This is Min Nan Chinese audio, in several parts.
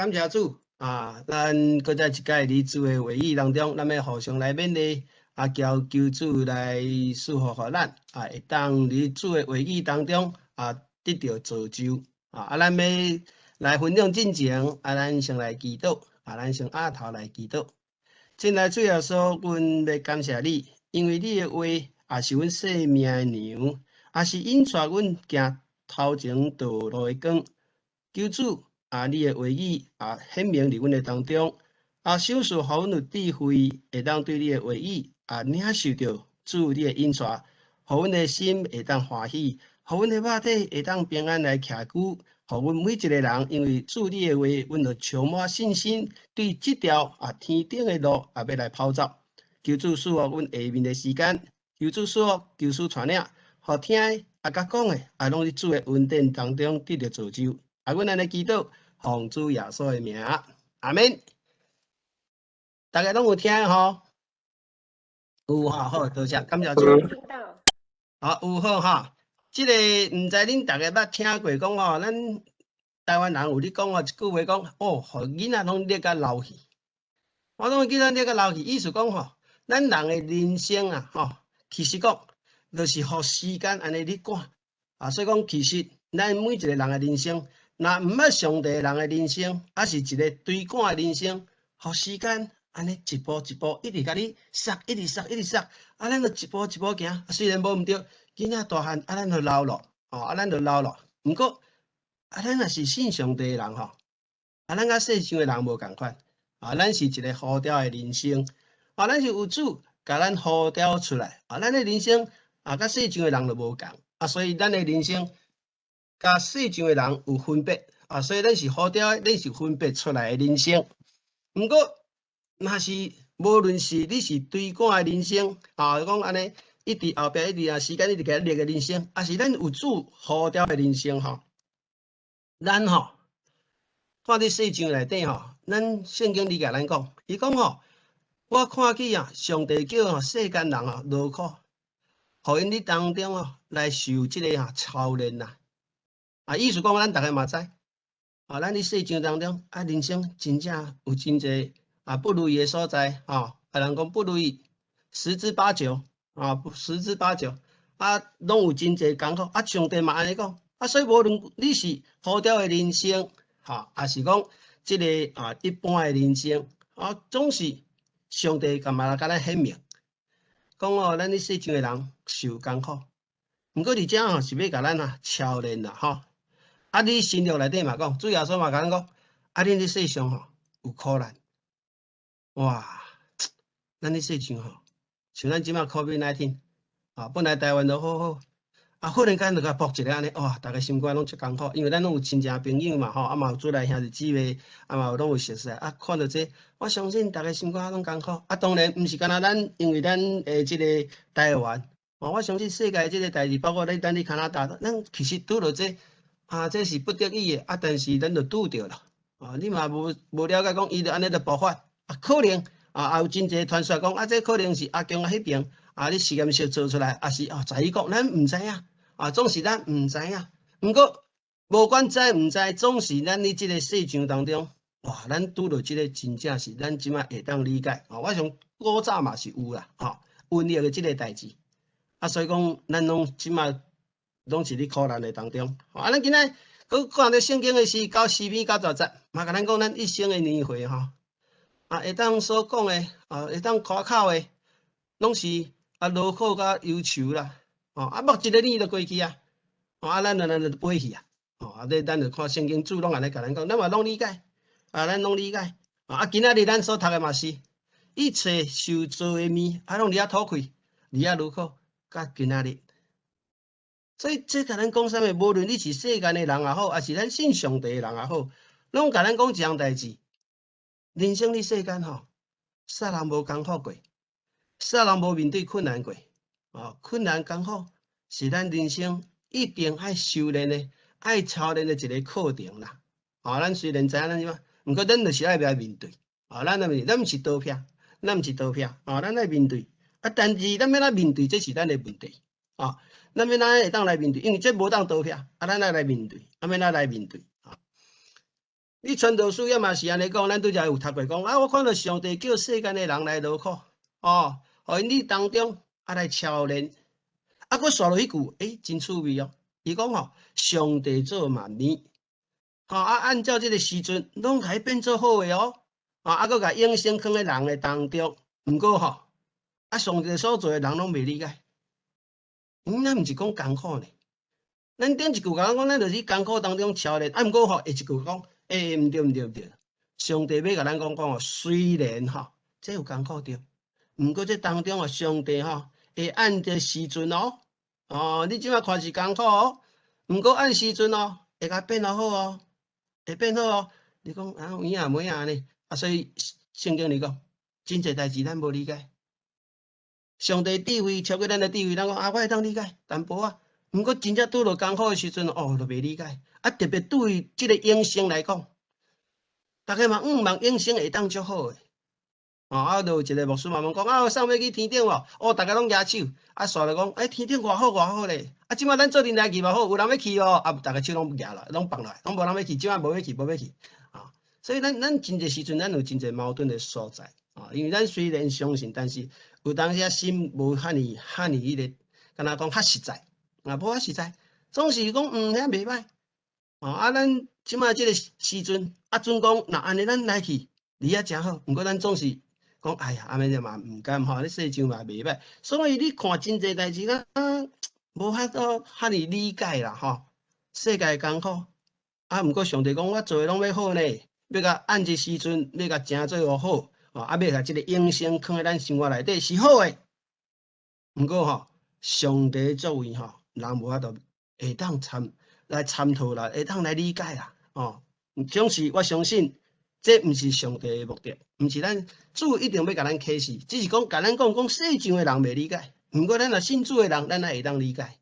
感謝主啊！咱閣再一擺佇主的話語當中，咱欲互相來勉勵啊，求求主來賜福予咱啊，會當佇主的話語當中啊，得著造就啊！啊，咱欲來分享進前，啊，咱先來祈禱啊，咱先阿頭來祈禱。親愛主耶穌，阮欲感謝你，因為你的話也是阮生命的糧，也是引帶阮行頭前道路的光。求主啊，你的話語啊，顯明佇阮的當中，啊，賞賜予阮有智慧，會當對你的話語啊，領受著主你的引帶，予阮的心會當歡喜，予阮的肉體會當平安來徛久，予阮每一个人，因為主你的話，阮就充滿信心，對這條啊天頂的路啊，欲來跑走。求主賜予阮下面的時間，求主賜福，求主帶領，予聽的啊，佮講的啊，攏佇主的恩典當中得著造就。啊，阮按呢祈禱，奉主耶穌的名，阿們。大家攏有聽吼？有吼，好，多謝，感謝主。聽到。好，有好哈。這个毋知恁逐家捌聽過講吼，咱台灣人有咧講吼，一句話講，哦，予囡仔攏溺甲老去。我講囡仔溺甲老去，意思講吼，咱人的人生啊，吼，其實講就是予時間按呢咧趕啊，所以講其實咱每一個人的人生，若毋捌上帝的人的人生，抑是一个追趕的人生，予時間按呢一步一步一直共你殺，一直殺，一直殺，啊，咱就一步一步行，雖然無毋著，囡仔大漢，啊，咱就老咯，哦，啊，咱就老咯。毋過，啊，咱若是信上帝的人吼，啊，咱佮世上的人無仝款，啊，咱是一个呼召的人生，啊，咱是有主共咱呼召出來，啊，咱的人生啊，佮世上的人就無仝，啊，所以咱的人生佮世上的人有分別，啊，所以咱是呼召的，咱是分別出來的人生。毋過，若是無論是你是追趕的人生，啊，講按呢，一直後壁一直啊，時間一直共咱掠的人生，抑是咱有主呼召的人生吼，咱吼看佇世上內底吼，咱聖經裡共咱講，伊講吼，我看見啊，上帝叫吼世間人啊勞苦，予𪜶佇當中哦來受這个啊操練啦。啊，意思講咱逐个嘛知，啊，咱佇世上當中啊，人生真正有真濟啊不如意的所在，吼，啊，人講不如意十之八九，啊，十之八九，啊，攏有真濟艱苦，啊，上帝嘛按呢講，啊，所以無論你是呼召的人生，吼，抑是講這个啊一般的人生，啊，總是上帝干嘛來共咱顯明，講哦，咱佇世上的人受艱苦，毋過佇遮吼是欲共咱啊操練啦，吼。啊，佇新約內底嘛講，主耶穌嘛共咱講，啊，恁佇世上吼有苦難，哇！咱佇世上吼，像咱這馬 COVID-19，啊，本來台灣都好好，啊，忽然間就共爆一个按呢，哇！逐个心肝攏足艱苦，因為咱攏有親情朋友嘛，吼，啊嘛有主內兄弟姊妹，啊嘛有攏有熟似，啊，看著這，我相信逐个心肝攏艱苦。啊，當然毋是干焦咱，因為咱的這個台灣，哦，我相信世界這个代誌，包括咱佇加拿大，咱其實拄著這。啊，這是不得已的，啊，但是咱就拄著啦。啊，你嘛無了解講，伊就按呢就爆發，啊，可能啊，也有真濟傳說講，啊，這可能是阿共彼爿啊，咧實驗室做出來，抑是哦，在伊國，咱毋知影，啊，總是咱毋知影。毋過無管知毋知，總是咱佇這个世上當中，哇，咱拄著這个真正是咱這馬會當理解。啊，我想古早嘛是有啦，吼，瘟疫的這个代誌，啊，所以講咱攏這馬攏是佇苦難的當中。啊，咱今仔閣看著聖經的詩九詩篇90節，嘛共咱講咱一生的年歲吼，啊，會當所講的，啊，會當誇口的，攏是啊勞苦佮憂愁啦，吼，啊，目一个眼就過去啊，吼，啊，咱就飛去啊，吼，啊，這咱就看聖經主攏按呢共咱講，咱嘛攏理解，啊，咱攏理解，啊，今仔日咱所讀的嘛是，一切受造的物，啊，攏佇遐吐氣，佇遐勞苦，到今仔日。所以這共咱講啥物？無論你是世間的人也好，抑是咱信上帝的人也好，攏共咱講一項代誌。人生佇世間吼，啥人無艱苦過？啥人無面對困難過？哦，困難艱苦是咱人生一定愛修煉的、愛操練的一个課程啦。哦，咱雖然知影咱怎，毋過咱就是愛來面對。哦，咱來面對，咱毋是逃避，咱毋是逃避。哦，咱愛面對。啊，但是咱欲按怎面對，這是咱的問題。哦，咱欲按怎會當來面對？因為這無當逃避，啊，咱愛來面對，啊，欲按怎來面對？啊，你傳道書也嘛是按呢講，咱拄才有讀過講啊，我看著上帝叫世間的人來勞苦，哦，予𪜶佇當中啊來操練。啊，閣紲落彼句，欸，真趣味哦。伊講吼，上帝做萬物，吼啊，按照這個時陣，攏共伊變做好的哦。啊，閣共永生囥佇人的當中。毋過吼，啊，上帝所做的人攏袂理解。咱毋是講艱苦呢？咱頂一句共咱講，咱就是艱苦當中操練。啊，毋過吼，下一句講，欸，毋對毋對毋對，上帝欲共咱講講哦，雖然吼，這有艱苦著，毋過這當中哦，上帝吼會按著時陣哦，哦，你這擺看是艱苦哦，毋過按時陣哦，會共變好哦，會變好哦。你講啊，有影無影呢？啊，所以聖經裡講，真濟代誌咱無理解。上帝智慧超過咱的智慧，咱講啊，我會當理解淡薄仔。毋過真正拄著艱苦的時陣，哦，就袂理解。啊，特別對這個永生來講，逐家嘛向望永生會當足好的。哦，啊，就有一個牧師嘛問講，啊，送欲去天頂無？哦，逐家攏舉手。啊，紲來講，欸，天頂偌好偌好咧。啊，這擺咱做陣來去嘛好，有人欲去無？啊，逐家手攏舉來，攏放落來，攏無人欲去，這擺無欲去，無欲去。啊，所以咱真濟時陣，咱有真濟矛盾的所在。啊，因為咱雖然相信，但是有當時仔心無遐爾遐爾彼個，敢若講較實在，啊，無較實在，總是講遐袂䆀。哦，啊，咱這擺這個時陣，啊，準講，若按呢咱來去，離遐誠好。毋過咱總是講，哎呀，按呢嘛毋甘吼，你世上嘛袂䆀。所以你看真濟代誌，咱無法度遐爾理解啦，吼。世界艱苦，啊，毋過上帝講，我做的攏欲好呢，欲共按這時陣，欲共成做好，哦，啊，欲共這個永生囥佇咱生活內底是好的。毋過吼，上帝作為吼，人無法度會當參來參透啦，會當來理解啦，哦。總是我相信，這毋是上帝的目的，毋是咱主一定欲共咱啟示，只是講共咱講講世上的人袂理解，毋過咱若信主的人，咱也會當理解。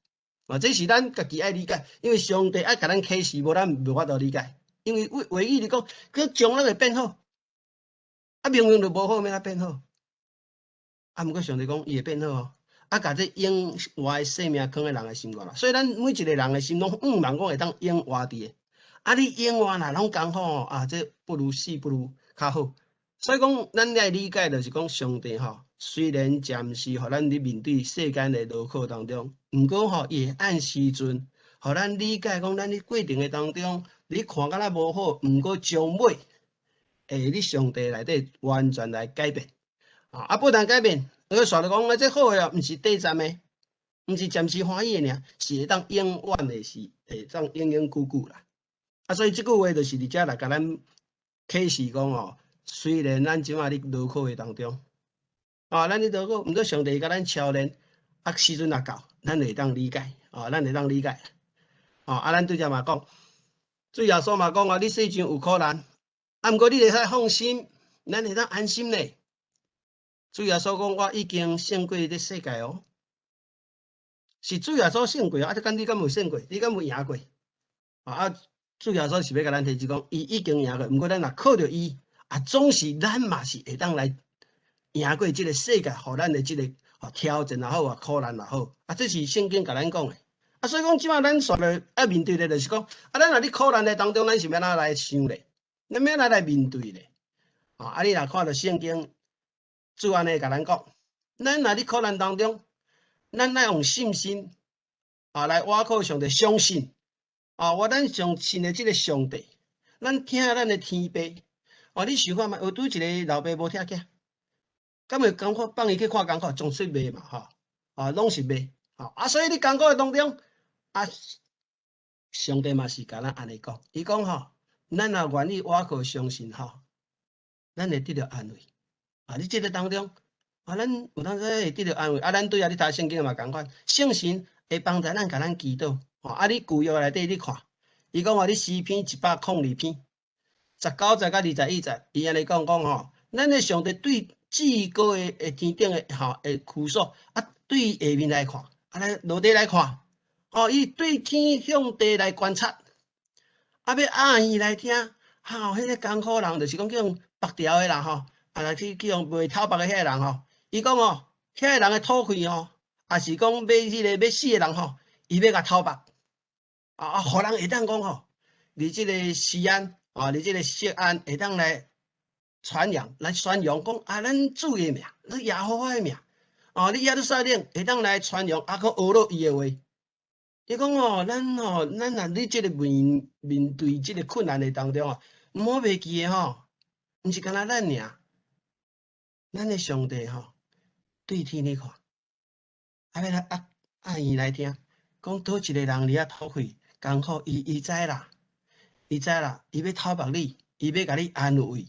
啊，這是咱家己愛理解，因為上帝愛共咱啟示，無咱無法度理解。因為話話語裡講，佢將來會變好，啊明明就無好，欲按怎變好？啊，毋過上帝講，伊會變好哦。啊，共這永活的生命囥佇人的心肝啦，所以咱每一個人的心攏向望講會當永活佇的。啊，你永活若攏艱苦哦，啊，這不如死不如較好。所以講，咱愛理解就是講，上帝吼，雖然暫時予咱佇面對世間的勞苦當中，毋過吼，伊會按時陣，予咱理解講，咱佇過程的當中，你看敢若無好，毋過終尾會佇上帝內底完全來改變。啊，不但改變，伊紲來講，啊，這好的哦，毋是短暫的，毋是暫時歡喜的爾，是會當永遠的，是會當永永久久啦。啊，所以這句話就是佇遮來共咱啟示講哦，雖然咱這擺佇勞苦的當中，啊，咱佇勞苦，毋過上帝共咱操練，啊，時陣若到，咱會當理解，啊，咱會當理解，哦，啊，咱拄才嘛講，主耶穌嘛講啊，你世上有苦難，啊，毋過你會使放心，咱會當安心咧。主耶穌講，我已經勝過這世界哦，是主耶穌勝過啊！這敢你敢有勝過？你敢有贏過？啊！主耶穌是欲共咱提醒講，伊已經贏過，毋過咱若靠著伊，啊，總是咱嘛是會當來贏過這個世界，予咱的這個挑戰也好啊，苦難也好，啊，這是聖經共咱講的。啊，所以講這擺咱紲落愛面對的，就是講，啊，咱若佇苦難的當中，咱是欲按怎來想咧？咱欲按怎來面對咧？啊，你若看著聖經，主按呢共咱講，咱若佇苦難當中，咱愛用信心啊來倚靠上帝，相信啊，我咱上信的這個上帝，咱疼咱的天父。哦，你想看覓？有拄一個老爸無疼囝，敢會艱苦放伊去看艱苦，總是袂嘛吼，啊，攏是袂。啊，所以你艱苦的當中，啊，上帝嘛是共咱按呢講，伊講吼，咱若願意倚靠相信吼，咱會得著安慰。啊，你這個當中，啊，咱有當時會得著安慰。啊，咱對啊，你讀聖經嘛仝款，聖神會幫助咱，共咱祈禱。吼，啊，你舊約內底你看，伊講話你詩篇102篇，19節佮21節，伊按呢講講吼，咱的上帝對至高的天頂的吼的居所，啊，對下面來看，啊，來落底來看，哦，伊對天向地來觀察，啊，欲掩耳來聽，吼，彼個艱苦人就是講去予縛牢的人吼。啊，來去予賣頭目的彼個人吼，伊講哦，彼個人的吐氣吼，抑是講欲彼個欲死的人吼，伊欲共討縛，啊啊，予人會當講吼，佇這個錫安，啊，佇這个錫安會當來傳揚，來宣揚講啊，咱主的名，咱耶和華的名，哦，佇耶路撒冷會當來傳揚，啊，閣學落伊的話。伊講哦，咱吼，咱若佇這个面面對這个困難的當中啊，毋好袂記的吼，毋是干焦咱爾，咱的上帝吼，對天咧看，啊欲來啊啊耳來聽，講佗一个人佇遐討氣艱苦，伊伊知啦，伊知啦，伊欲討縛你，伊欲共你安慰，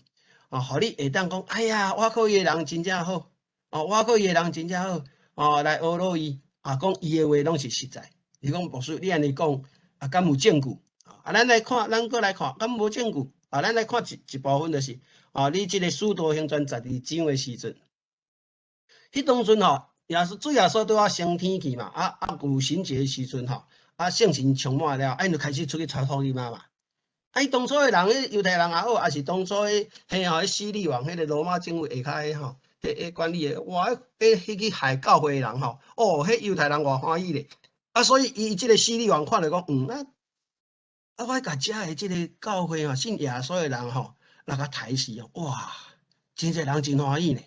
哦，予你會當講，哎呀，倚靠伊的人真正好，哦，倚靠伊的人真正好，哦，來學落伊，啊，講伊的話攏是實在。伊講牧師，你按呢講，啊，敢有證據？啊，咱來看，咱閣來看，敢無證據？啊，咱來看一一部分就是，啊，佇這个使徒行傳十二章的時陣，彼當陣吼，耶穌主耶穌拄仔升天去嘛，啊啊五旬節的時陣吼，啊聖神充滿了，啊𪜶就開始出去傳福音啊嘛。啊，伊當初的人，彼猶太人也好，抑是當初彼彼吼，彼希律王，彼个羅馬政府下跤的吼，彼彼管理的，哇，彼彼去害教會的人吼，哦，彼猶太人偌歡喜咧。啊，所以伊這个希律王看著講，嗯啊，啊，我共遮的這个教會吼，信耶穌的人吼，來共刣死哦，哇，真濟人真歡喜呢。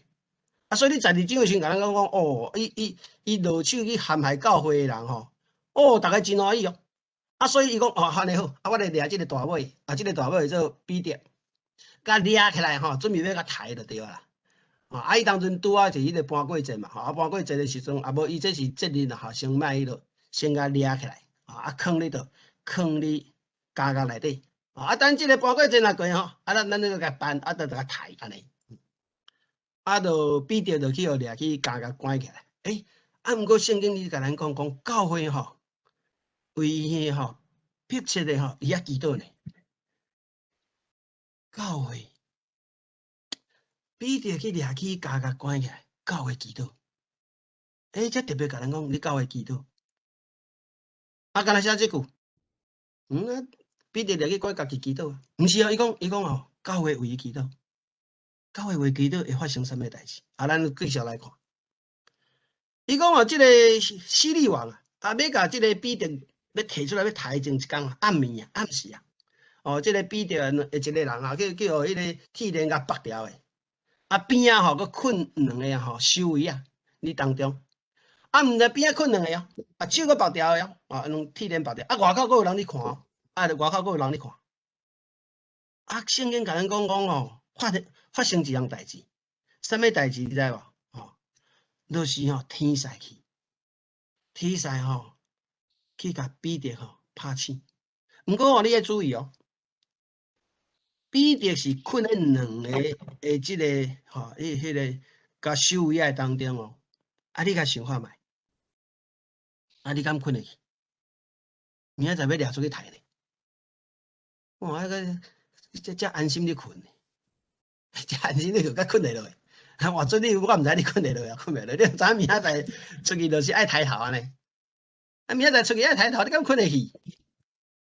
啊，所以你十二章的時陣，共咱講講，哦，伊伊伊落手去陷害教會的人吼，哦，逐家真歡喜哦。啊，所以伊講，哦，按呢好，啊，我來掠這个大尾，啊，這个大尾做彼得，共掠起來吼，準備欲共刣就對啦。啊，伊當陣拄仔是彼个盤過節嘛，吼，啊，盤過節的時陣，啊無伊這是節日啦，吼，先莫彼落，先共掠起來，啊，囥佇佗，囥佇監獄內底，啊，等這个盤過節若過吼，啊，咱咱就共辦，啊，就共刣按呢。啊，就彼得就去予掠去監獄關起來。欸，啊，毋過聖經裡共咱講講教會吼，為伊吼迫切的吼，伊遐祈禱呢。教會彼得去掠去監獄關起來，教會祈禱。欸，這特別共咱講，你教會祈禱。啊，敢若寫這句，嗯啊，彼得掠去關家己祈禱，毋是哦，伊講伊講哦，教會為伊祈禱。教會為祈禱會發生啥物代誌？啊，咱繼續來看。伊講哦，這个希律王啊，啊，欲共這个彼得欲提出來欲刣前一工啊，暗暝啊，暗時啊，哦，這个彼得的一個人啊，叫叫予彼个鐵鏈共縛牢的，啊邊仔吼閣睏兩个吼守衛啊，佇當中，啊毋知邊仔睏兩个哦，啊手閣縛牢的哦，啊用鐵鏈縛牢，啊外口閣有人佇看哦，啊外口閣有人佇看，啊聖經共咱講講吼，發發生一項代誌，啥物代誌你知無？吼，就是吼天使去，天使吼去共彼得吼拍醒。毋過吼，你愛注意哦，彼得是睏佇兩個的這个吼，彼彼个共守衛仔當中哦。啊，你共想看覓？啊，你敢睏會去？明仔載欲掠出去刣呢？哇，彼个這這安心咧睏呢？遮安心你就閣睏會落去。啊，換做你，我毋知你睏會落啊，睏袂落。你知影明仔載出去就是愛刣頭按呢？啊，明仔載出去愛刣頭，你敢睏會去？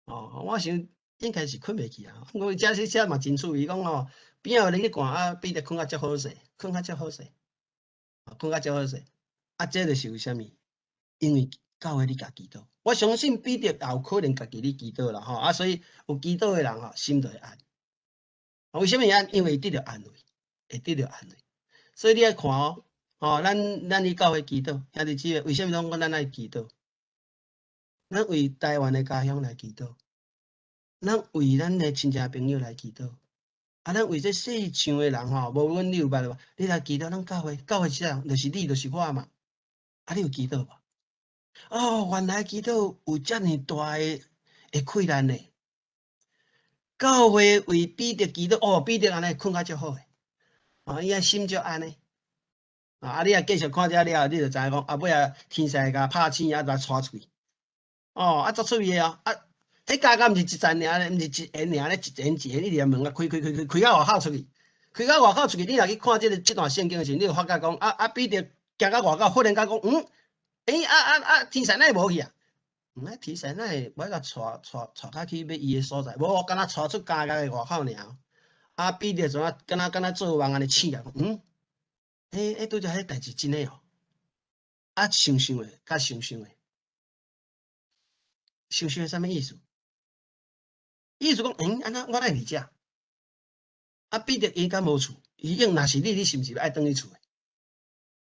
哦，我想應該是睏袂去啊。我遮這這嘛真趣味，講吼邊仔有人咧看啊，彼得睏甲足好勢，睏甲足好勢，睏甲足好勢。啊，這就是為啥物？因為教會咧共祈禱，我相信彼得也有可能家己咧祈禱啦，吼啊，所以有祈禱的人吼，心就會安。為啥物安？因為得著安慰，會得著安慰。所以你愛看哦，吼，咱咱去教會祈禱，兄弟姊妹，為啥物攏講咱愛祈禱？咱為台灣的家鄉來祈禱，咱為咱的親戚朋友來祈禱，啊，咱為這世上的人吼，無論你有捌無，你來祈禱，咱教會，教會是啥？就是你，就是我嘛。啊，你有祈禱無？哦，原來祈禱有遮爾大的的氣力呢。教會為彼得祈禱，哦，彼得按呢睏較足好的，哦，伊也心足安的。啊，你若繼續看這了，你就知影講，啊，尾仔天使共拍醒，啊，共帶出去。哦，啊，足趣味的哦，啊，彼監獄毋是一層爾，毋是一檐爾咧，一檐一檐，一直門共開開開開，開到外口出去，開到外口出去，你若去看這个這段聖經的時陣，你就發覺講，啊啊，彼得行到外口，忽然間講，嗯，欸，啊啊啊，天使哪會無去啊？嗯，啊，天使哪會欲共帶帶帶較去欲伊的所在？無，敢若帶出監獄的外口爾。啊，彼得怎啊，敢若敢若做夢按呢醒來，嗯，欸欸，拄才彼代誌真的哦。啊，想想的，較想想的，想想的啥物意思？意思講，嗯，按怎我哪會佇遮？啊，彼得伊敢無厝？伊應若是你，你是毋是愛轉去厝？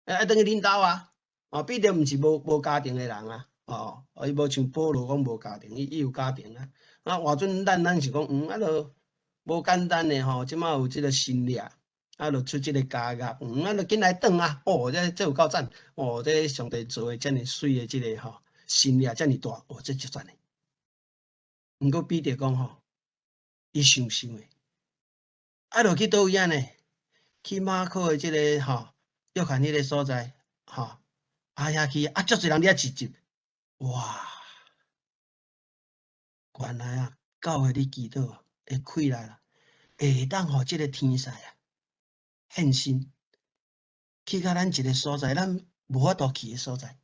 愛轉去恁兜啊？哦，彼得毋是無家庭的人啊！哦，伊無像保羅講無家庭，伊有家庭啊。啊，換準咱是講，啊，就無簡單的吼，這馬有這個新曆，啊，就出這個家業，啊，就緊來轉啊！哦，這有夠讚！哦，這上帝做的遮爾媠的這個吼，新曆遮爾大，哦，這足讚的。毋過彼得講吼，伊想想的，啊，就去佗位按呢？去馬可的這個吼，約翰彼個所在，吼，啊遐去，啊，足濟人佇遐聚集，哇！原來啊，教會咧祈禱會氣力啦，會當予這個天使啊現身，去到咱一個所在，咱無法度去的所在，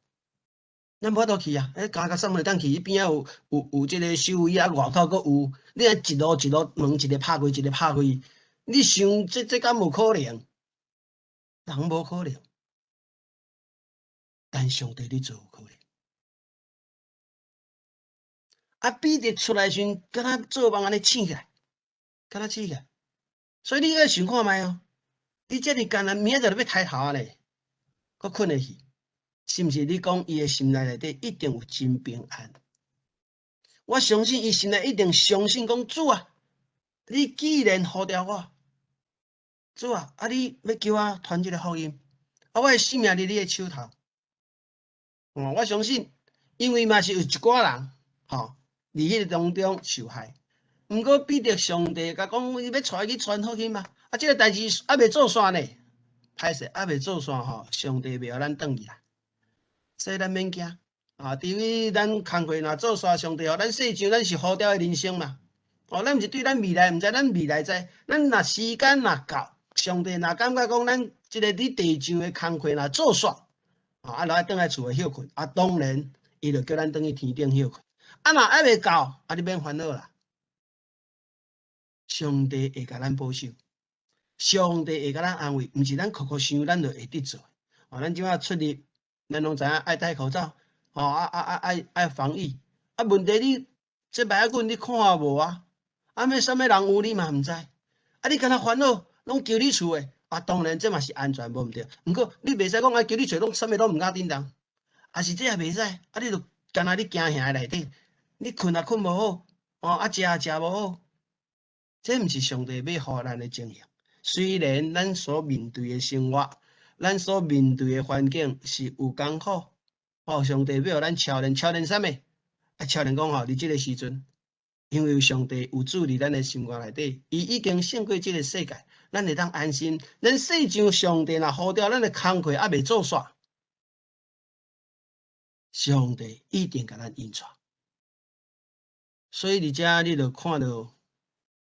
咱無法度去啊！欸，加加啥物會當去？彼邊仔有這個守衛啊，外口閣有，你按一路一路門一个拍開，一个拍開，你想這敢有可能？人無可能，但上帝咧做有可能。啊，彼得出來時陣，敢若做夢按呢醒起來，敢若醒起來。所以你愛想看覓哦，你遮爾艱難，明仔載就欲刣頭啊咧，閣睏會去，是毋是？你講伊的心內內底一定有真平安。我相信伊心內一定相信講主啊，你既然呼召我，主啊，啊你欲叫我傳這个福音，啊我的性命佇你的手頭。哦，我相信，因為嘛是有一寡人，吼，佇彼个當中受害。毋過彼得上帝共講，伊欲帶伊去傳福音嘛。啊，這个代誌猶未做煞呢，歹勢，猶未做煞吼，上帝袂予咱轉去啦，所以咱免驚。啊，除非咱工課若做煞，上帝予咱世上咱是呼召的人生嘛。哦，咱毋是對咱未來毋知，咱未來知。咱若時間若到，上帝若感覺講咱這个佇地上的工課若做煞，啊，就愛轉來厝內歇睏。啊，當然，伊就叫咱轉去天頂歇睏。啊，若猶未到，啊，你免煩惱啦。上帝會共咱保守，上帝會共咱安慰，毋是咱苦苦想，咱就會得做。哦，咱這馬出入，咱攏知影愛戴口罩，吼啊啊啊愛防疫。啊，問題你這擺仔久你看無啊？啊，欲啥物人有你嘛毋知。啊，你敢若煩惱，攏勼佇厝的。啊，當然這嘛是安全無毋對。毋過你袂使講啊，勼佇厝攏啥物攏毋敢叮當，啊是這也袂使。啊，你就敢若你驚嚇內底，你睏也睏無好，哦啊食也食無好。這毋是上帝欲予咱的情形。雖然咱所面對的生活，咱所面對的環境是有艱苦，哦，上帝欲予咱操練，操練啥物？啊，操練講吼，佇這个時陣，因為有上帝有主佇咱的心肝內底，伊已經勝過這个世界，咱會當安心。咱世上上帝若呼召咱的工課猶未做煞，上帝一定共咱引帶。所以佇遮你就看著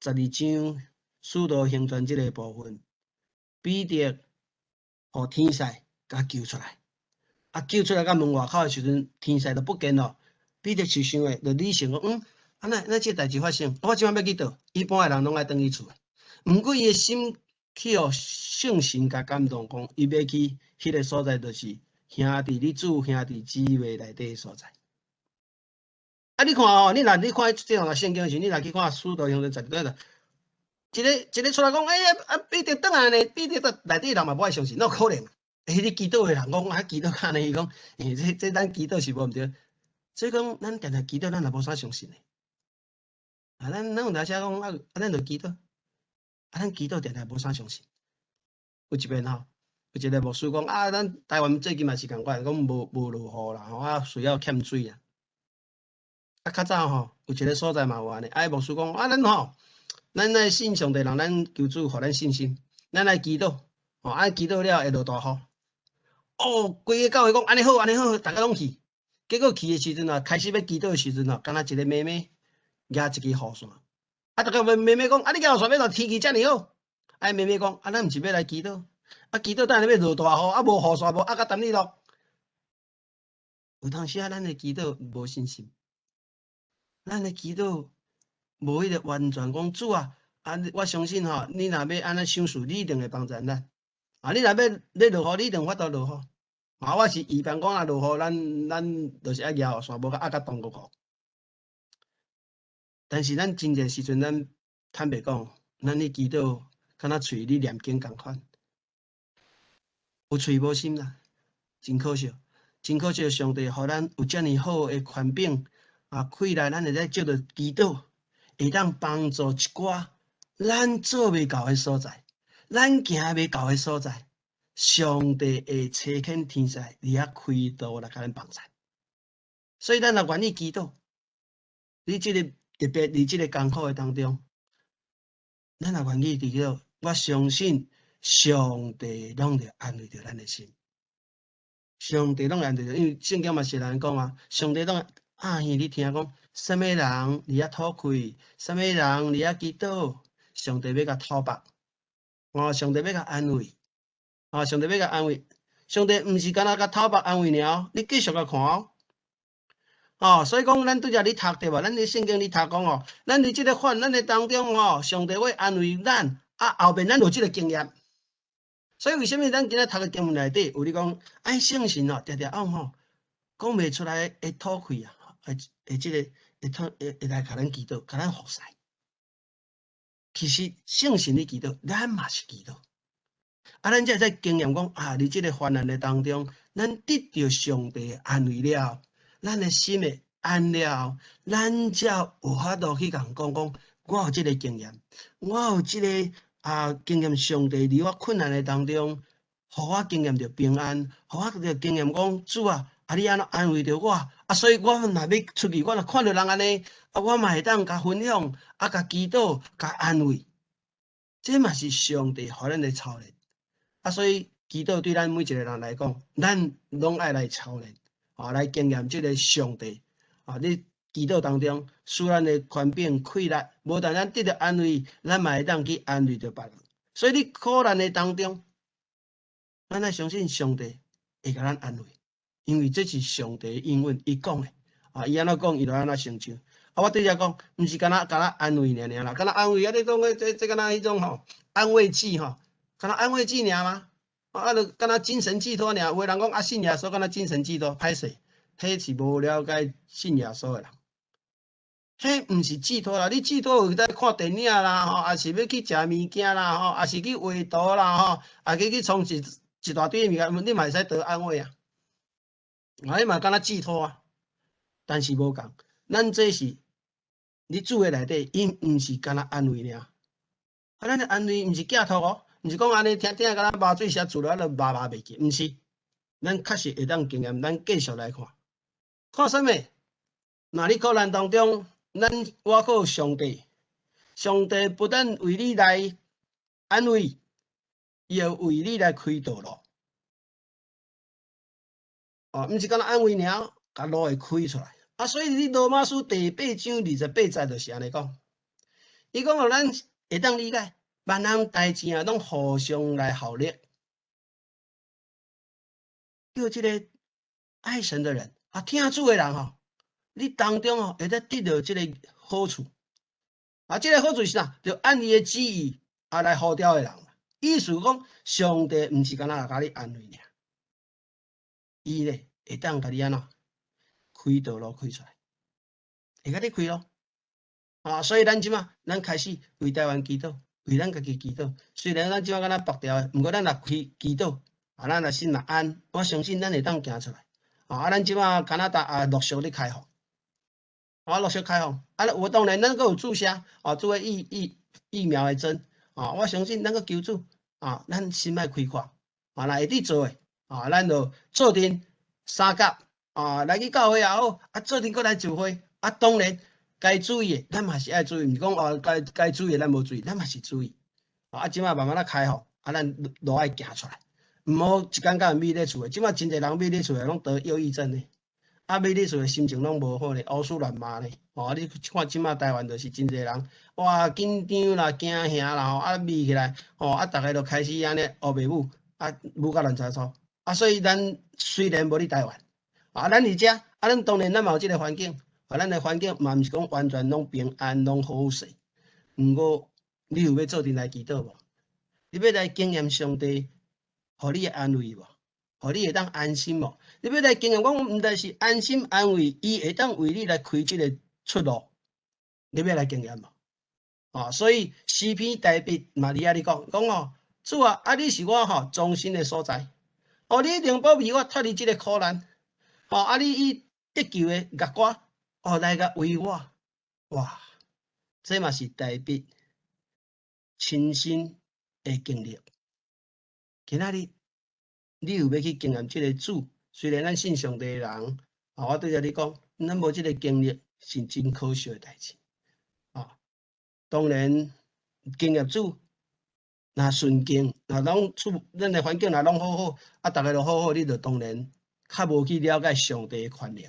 12章使徒行傳這个部分，彼得予天使共救出來，啊救出來到門外口的時陣，天使就不見咯。彼得就想的，就理性講，啊哪哪這个代誌發生？我這馬欲去佗？一般的人攏愛轉去厝的。毋過伊的心去予聖神共感動，講伊欲去彼个所在，就是兄弟你主兄弟姊妹內底的所在。啊！你看哦，你若你看這段聖經的時，你若去看使徒行傳十二章，一个一个出來講，欸啊，彼得轉來呢，彼得佇內底人嘛無愛相信，哪有可能？欸，你祈禱的人講啊，祈禱較按呢，伊講，欸，這咱祈禱是無毋對。所以講，咱定定祈禱，咱也無啥相信的。啊，咱有當時講啊，咱就祈禱，啊，咱祈禱定定無啥相信。有一遍吼，有一个牧師講啊，咱台灣最近嘛是仝款，講無落雨啦，吼啊需要欠水啊。啊，較早吼，有一个所在嘛有按呢，啊，牧師講啊，咱吼，咱來信上帝人，咱求主予咱信心，咱來祈禱，吼啊，祈禱了會落大雨。哦，規个教會講按呢好，按呢好，逐家攏去。結果去的時陣啊，開始欲祈禱的時陣啊，敢若一个妹妹舉一支雨傘，啊，逐家問妹妹講，啊，你舉雨傘欲怎天氣遮爾好？啊，妹妹講，啊，咱毋是欲來祈禱，啊，祈禱等下欲落大雨，啊，無雨傘無啊，閣等你落。有當時啊，咱的祈禱無信心，咱的祈禱無彼个完全講主啊，啊，我相信吼，你若欲按呢賞賜，你一定會幫助咱。啊，你若欲欲落雨，你一定有法度落雨。啊，我是預防講若落雨，咱就是愛舉雨傘，無閣壓甲凍閣苦。但是咱真濟時陣，咱坦白講，咱咧祈禱，敢若喙咧念經仝款，有喙無心啦，真可惜，真可惜！上帝予咱有遮爾好的權柄啊，開來咱會使藉著祈禱，會當幫助一寡咱做袂到的所在，咱行袂到的所在，上帝會差遣天使佇遐開道來共咱幫助。所以咱若願意祈禱，你這個特別佇這個艱苦的當中，咱若願意祈禱，我相信上帝攏會安慰著咱的心。上帝攏會安慰著，因為聖經嘛是按呢講啊，上帝攏阿耳你聽講，啥物人佇遐討氣，啥物人佇遐祈禱，上帝欲共討縛，哦，上帝欲共安慰，哦，上帝欲共安慰，上帝毋是干焦共討縛安慰爾哦，你繼續共看哦。哦，所以講，咱拄才咧讀對無？咱佇聖經裡讀講哦，咱佇這個患難的當中吼，上帝會安慰咱，啊，後面咱有這個經驗。所以為啥物咱今仔讀的經文內底有咧講，愛聖神哦，定定按吼講袂出來的討氣啊，會會這個會討會會來共咱祈禱，共咱服侍。其實聖神咧祈禱，咱嘛是祈禱。啊，咱才會使經驗講啊，佇這個患難的當中，咱得著上帝安慰了，咱的心會安了，咱才有法度去共講講，我有這個經驗，我有這個啊經驗，上帝佇我困難的當中，予我經驗著平安，予我著經驗講主啊，啊你按怎安慰著我，啊所以我若欲出去，我若看著人按呢，啊我嘛會當共分享，啊共祈禱，共安慰，這嘛是上帝予咱的操練。啊所以祈禱對咱每一個人來講，咱攏愛來操練。啊，來經驗這個上帝啊！你祈禱當中，使咱的權柄開力，無但咱得著安慰，咱嘛會當去安慰著別人。所以你苦難的當中，咱愛相信上帝會共咱安慰，因為這是上帝的應允，伊講的啊，伊按怎講，伊就按怎成就。啊，我拄才講，毋是干焦共咱安慰爾爾啦，干焦安慰啊！你講這這敢若彼種吼安慰劑吼，干焦安慰劑爾嗎？啊，就敢若精神寄託爾，有的人講啊，信耶穌敢若精神寄託，歹勢，彼是無了解信耶穌的人。彼毋是寄託啦，你寄託有在看電影啦，吼，抑是欲去食物件啦，吼，抑是去畫圖啦，吼，啊去去創一一大堆物件，你嘛會使得安慰啊。啊，你嘛敢若寄託啊，但是無仝，咱這是佇主的內底，伊毋是干焦安慰爾。啊，咱的安慰毋是寄託哦。毋是講按呢聽聽，敢若麻醉寫注落，啊，就麻麻袂記，毋是。咱確實會當經驗，咱繼續來看，看啥物？若你苦難當中，咱倚靠上帝，上帝不但為你來安慰，伊會為你來開道路。哦，毋是干焦安慰爾，共路會開出來。啊，所以你羅馬書第八章二十八節就是按呢講，伊講予咱會當理解。萬項代誌啊，攏互相來效力，叫這個愛神的人啊，疼主的人吼，你當中吼會得得著這個好處。啊，這個好處是啥？就按伊的旨意啊來呼召的人。意思講，上帝毋是干焦共你安慰爾，伊咧會當共你按怎開道路開出來，會共你開路。啊，所以咱這馬，咱開始為台灣祈禱。為咱家己祈禱，雖然咱這馬敢若縛牢的，毋過咱若開祈禱，啊，咱若心若安，我相信咱會當行出來。啊，咱這馬加拿大也陸續咧開放，啊，陸續開放，啊，有當然咱閣有注射，啊，注疫疫疫苗的針，啊，我相信咱閣求主，啊，咱心愛開闊，啊，若會佇做的，啊，咱就做陣相佮，啊，來去教會也好，啊，做陣閣來聚會，啊，當然。該注意的，咱嘛是愛注意，毋是講哦，該該注意的咱無注意，咱嘛是注意。啊，這馬慢慢仔開放，啊，咱路愛行出來，毋好一工到晚覕咧厝的。這馬真濟人覕咧厝的，攏得憂鬱症的，啊，覕咧厝的心情攏無好咧，胡思亂罵咧。哦，你看這馬台灣就是真濟人，哇，緊張啦，驚嚇啦，吼，啊，覕起來，吼，啊，逐个就開始按呢烏白舞，啊，舞甲亂七八糟。啊，所以咱雖然無佇台灣，啊，咱佇遮，啊，咱當然咱嘛有這個環境。啊，咱的環境嘛毋是講完全攏平安、攏好勢。毋過，你有欲做陣來祈禱無？你欲來經驗上帝，予你的安慰無？予你會當安心無？你欲來經驗講，毋但是安心安慰，伊會當為你來開這個出路。你欲來經驗無？哦，所以詩篇大衛嘛佇遐咧講，講哦，主啊，啊你是我吼藏身的所在，哦，你一定保庇我脫離這个苦難，哦，啊你以得救的樂歌，哦來共圍我，哇，這嘛是大衛親身的經歷。今仔日你有欲去經驗這个主？雖然咱信上帝的人，啊，我對著你講，咱無這个經歷是真可惜的代誌。啊，當然經驗主，若順境，若攏處咱的環境若攏好好，啊，逐个都好好，你就當然較無去了解上帝的權能。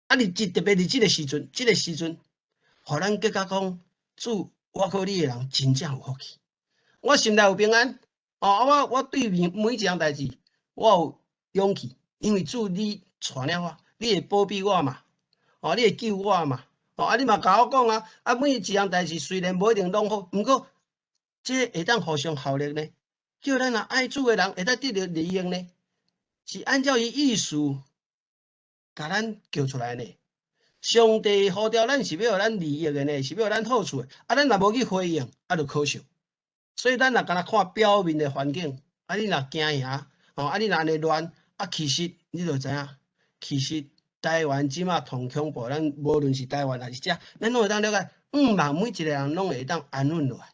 啊，你這特別佇這个時陣，這个時陣，予咱更加講，主，我靠你的人真正有福氣，我心內有平安。哦，我對面每一項代誌，我有勇氣，因為主你帶領我，你會保庇我嘛，哦，你會救我嘛，哦，啊，你嘛共我講啊，啊，每一項代誌雖然無一定攏好，毋過這會當互相效力呢，叫咱若愛主的人會當得著利益呢，是按照伊意思共咱叫出來呢。上帝呼召咱是欲予咱利益的呢，是欲予咱好處的，啊，咱若無去回應，啊，就可惜。所以咱若干焦看表面的環境，啊，你若驚贏，吼，啊，你若按呢亂，啊，其實你就知影，其實台灣這馬同恐怖，咱無論是台灣還是遮，咱攏會當了解，向望每一个人攏會當安穩落來。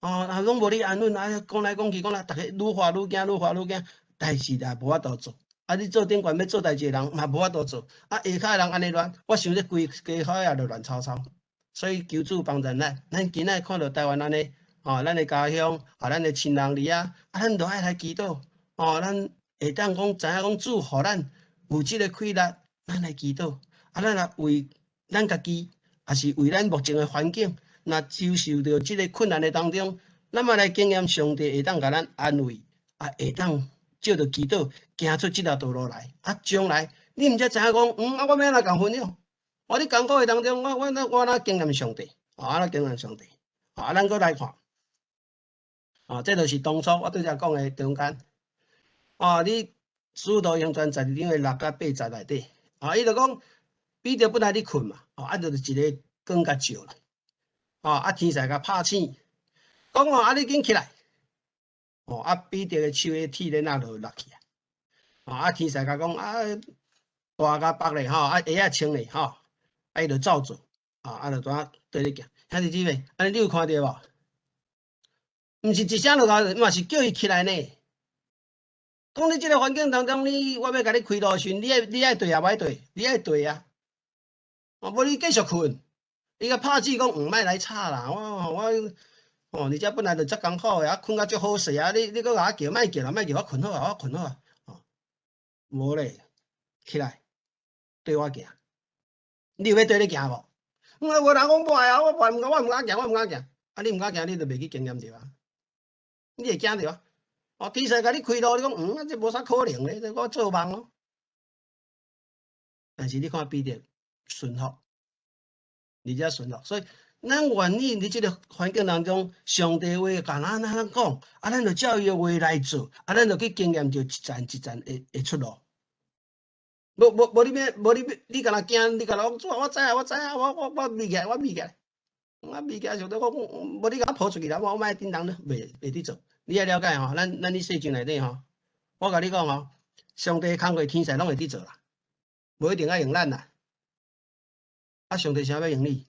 哦，啊，攏無你安穩，啊，講來講去，講來，逐家愈活愈驚，愈活愈驚，代誌也無法度做。啊，你做頂懸欲做代誌的人嘛無法度做。啊，下跤的人按呢亂，我想這規家伙也就亂糟糟。所以求主幫助咱，咱今仔看著台灣按呢，哦，咱的家鄉，啊，咱的親人佇遐，啊，咱就愛來祈禱，哦，咱會當講知影講主予咱有這个氣力，咱來祈禱，啊，咱若為咱家己，抑是為咱目前的環境，若遭受著這个困難的當中，咱嘛來經驗上帝會當共咱安慰，啊，會當藉著祈禱行出這條道路來，啊，將來你毋才知影講，啊，我欲按怎共分享？我佇艱苦的當中，我怎經驗上帝？啊，怎經驗上帝？啊，咱閣來看。啊，這就是當初我拄才講的中間。啊，你使徒行傳12章的6到8節內底，啊，伊就講彼得本來咧睏嘛，哦，啊，就是一个光共照啦，哦，啊，天使共拍醒，講哦，啊，你緊起來，哦，啊，彼得的手的鐵鏈仔就落去啊，哦，啊，天使共講啊，帶共縛咧吼，啊，鞋仔穿咧吼，啊，伊就照做，啊，啊，就怎對咧行，兄弟姊妹，按呢你有看著無？毋是一聲就到，嘛是叫伊起來呢。講你這个環境當中，你我欲共你開路時，你愛對抑無愛對？你愛對啊。哦，無你繼續睏，伊共拍醒講，莫來吵啦，我我哦，而且本來就足艱苦的，啊，睏甲足好勢啊，你閣共我叫，莫叫啦，莫叫，我睏好啊，我睏好啊。哦，無咧，起來，綴我行。你有欲綴咧行無？我有人講無愛啊，我毋敢，我毋敢行，我毋敢行。啊，你毋敢行，你就袂去經驗著啊。你會驚著啊？哦，天使共你開路，你講啊，這無啥可能咧，這我做夢咯。但是你看彼得順服，而且順服，所以咱願意佇這个環境當中，上帝話共咱按怎講，啊，咱就照伊的話來做，啊，咱就去經驗著一層一層的出路。無無無你欲，無你欲，你干焦驚，你干焦講主啊，我知影，我知影，我眯起來，我眯起來，我眯起來，上帝講，無你共我抱出去啦，我莫叮當咧，袂佇做。你愛了解吼，咱佇世上內底吼，我共你講吼，上帝工課天使攏會佇做啦，無一定愛用咱啦。啊，上帝啥欲用你？